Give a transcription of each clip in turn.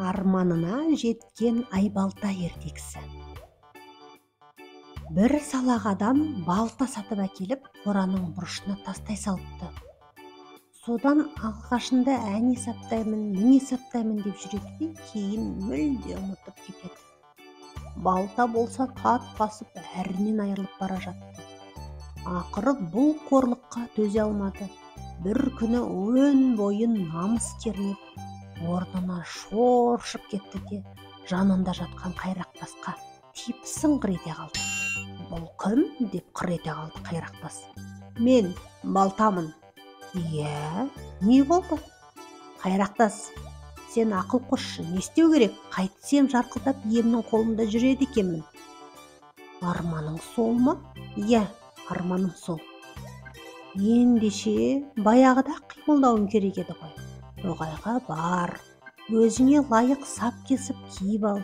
Арманына жеткен Айбалта ертегісі. Бір салақ адам балта сатып әкеліп, қораның бұрышына тастай салыпты. Содан алғашында әне саптаймын, міне саптаймын деп жүреді де, кейін мүлде ұмытып кетеді. Балта болса тат басып, әрінен айырылып бара жатты. Ақыры бұл қорлыққа төзе алмады. Бір күні өн бойын намыс кернеп, орнына шоршып кетті де, жанында жатқан Қайрақтасқа тиіп сыңғыр ете қалды. «Бұл кім?» деп қыр ете қалды Қайрақтас. «Мен Балтамын». «Иә, не болды?» «Қайрақтас, сен ақыл қосшы, не істеу керек? Қайтсем жарқылдап иемнің қолында жүреді екенмін». «Арманың сол ма?» «Иә, арманым сол». «Ендеше баяғыда қимылдауың керек еді ғой. Тоғайға бар, өзіңе лайық сап кесіп киіп ал,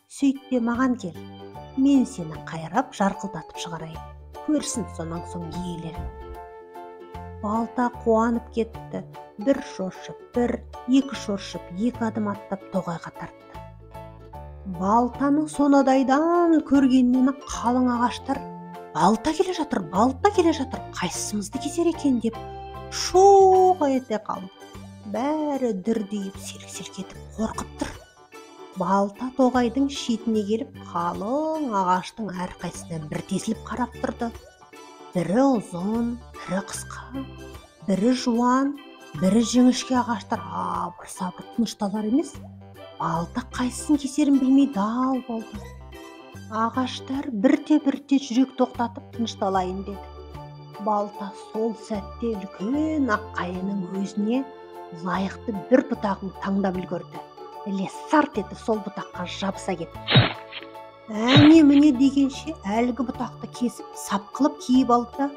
сөйт те маған кел. Мен сені қайрап жарқылдатып шығарайын. Көрсін сонан соң иелерің». Балта қуанып кетті. Бір шоршып бір, екі шоршып екі адым аттап тоғайға тартты. Балтаны сонадайдан көргеннен қалың ағаштар «Балта келе жатыр, балта келе жатыр, қайсымызды кесер екен?» деп шоқ ете қалды. Бәрі дүрдиіп, селк-селк етіп қорқып тұр. Балта тоғайдың шетіне келіп, қалың ағаштың әрқайсысынан бір тесіліп қарап тұрды. Бірі ұзын, бірі қысқа, бірі жуан, бірі жіңішке ағаштар абыр-сабыр тынышталар емес. Балта қайсысын кесерін білмей дал болды. Ағаштар бірте-бірте жүрек тоқтатып тынышталайын деді. Балта сол сәтте үлкен ақ қайыңның өзіне лайықты бір бұтағын таңдап үлгерді. Іле сарт етіп сол бұтаққа жабыса кетті. Әне-міне дегенше әлгі бұтақты кесіп, сап қылып киіп алды да,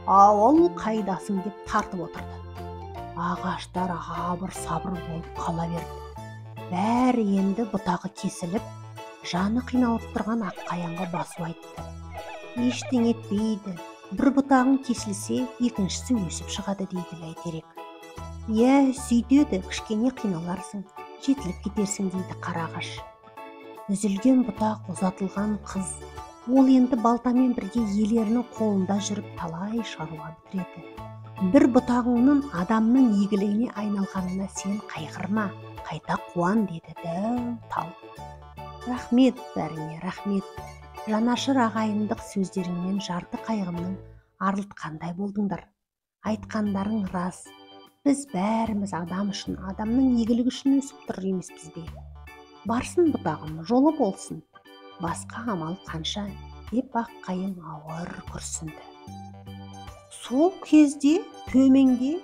«Ауыл қайдасың?» деп тартып отырды. Ағаштар абыр-сабыр болып қала берді. Бәрі енді бұтағы кесіліп, жаны қиналып тұрған аққаянға басу айтты. «Ештеңе етпейді, бір бұтағың кесілсе, екіншісі өсіп шығады», дейді бәйтерек. «Иә, сөйтеді, кішкене қиналарсың, жетіліп кетерсің», дейді қара ағаш. Үзілген бұтақ ұзатылған қыз. Ол енді балтамен бірге иелерінің қолында жүріп талай шаруа бітіреді. Бір бұтағыңның адамның игілігіне айналғанына сен қайғырма, қайта қуан, деді дәу тал. «Рахмет бәріңе, рахмет. Жанашыр ағайындық сөздеріңмен жарты қайғымның арылтқандай болдыңдар. Айтқандарың рас. Біз бәріміз адам үшін, адамның игілігі үшін өсіп тұр емеспіз бе? Барсын бұтағым, жолы болсын. Басқа амал қанша», деп ақ қайың ауыр күрсінді. Сол кезде төменде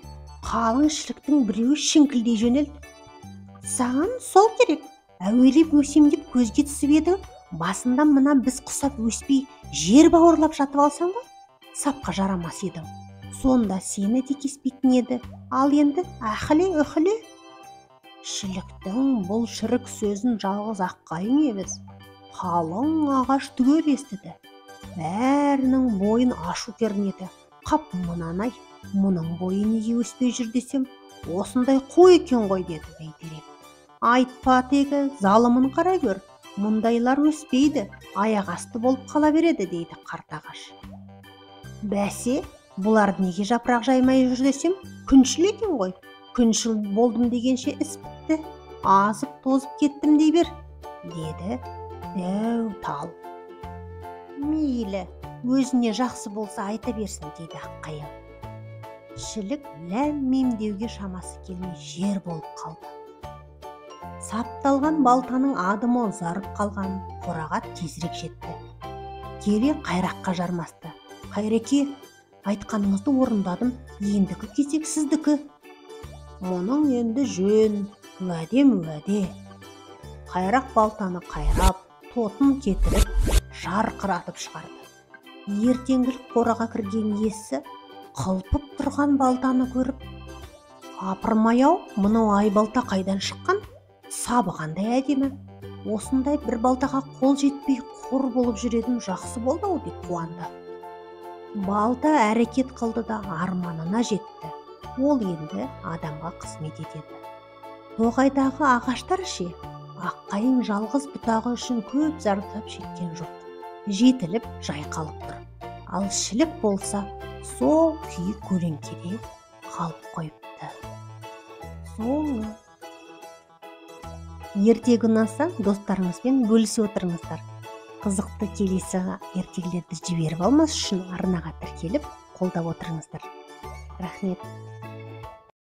қалың шіліктің біреуі шіңкілдей жөнелді. «Саған сол керек, әуелеп өсем деп көзге түсіп едің, басында мына біз құсап өспей жер бауырлап жатып алсаң ғой, сапқа жарамас едің. Сонда сені де кеспейтін еді, ал енді әхіле-үхіле». Шіліктің бұл шірік сөзін жалғыз аққайың емес, қалың ағаш түгел естіді. Бәрінің бойын ашу кернеді. «Қап, мынаны-ай, мұның бойы неге өспей жүр десем, осындай қу екен ғой», деді бәйтерек. «Айтпа тегі, залымын қарай көр, мұндайлар өспейді, аяқ асты болып қала береді», дейді қарт ағаш. «Бәсе, бұлар неге жапырақ жаймай жүр десем, күншіл екен ғой. Күншіл болдым дегенше іс бітті, азып тозып кеттім дей бер», деді дәу тал. «Мейлі, өзіне жақсы болса айта берсін», дейді аққайың. Шілік ләм-мим деуге шамасы келмей жер болып қалды. Сапталған балтаның адымы ұзарып қалған қораға тезірек жетті. Келе Қайраққа жармасты. «Қайреке, айтқаныңызды орындадым, ендігі кезек сіздікі». «Мұның енді жөн, уәдем уәде». Қайрақ балтаны қайрап, тотын кетіріп, жарқыратып шығарды. Ертеңгілік қораға кірген иесі қылпып тұрған балтаны көріп, «Апырмай-ау, мынау айбалта қайдан шыққан? Сабы қандай әдемі. Осындай бір балтаға қол жетпей қор болып жүр едім, жақсы болды-ау», деп қуанды. Балта әрекет қылды да арманына жетті. Ол енді адамға қызмет етеді. Тоғайдағы ағаштар ше? Аққайың жалғыз бұтағы үшін көп зардап шеккен жоқ, жетіліп жайқалып тұр. Ал шілік болса, сол күйі көлеңкеде қалып қойыпты. Соңы. Ертегі ұнаса, достарыңызбен бөлісе отырыңыздар. Қызықты келесі ертегілерді жіберіп алмас үшін арнаға тіркеліп, қолдап отырыңыздар. Рахмет.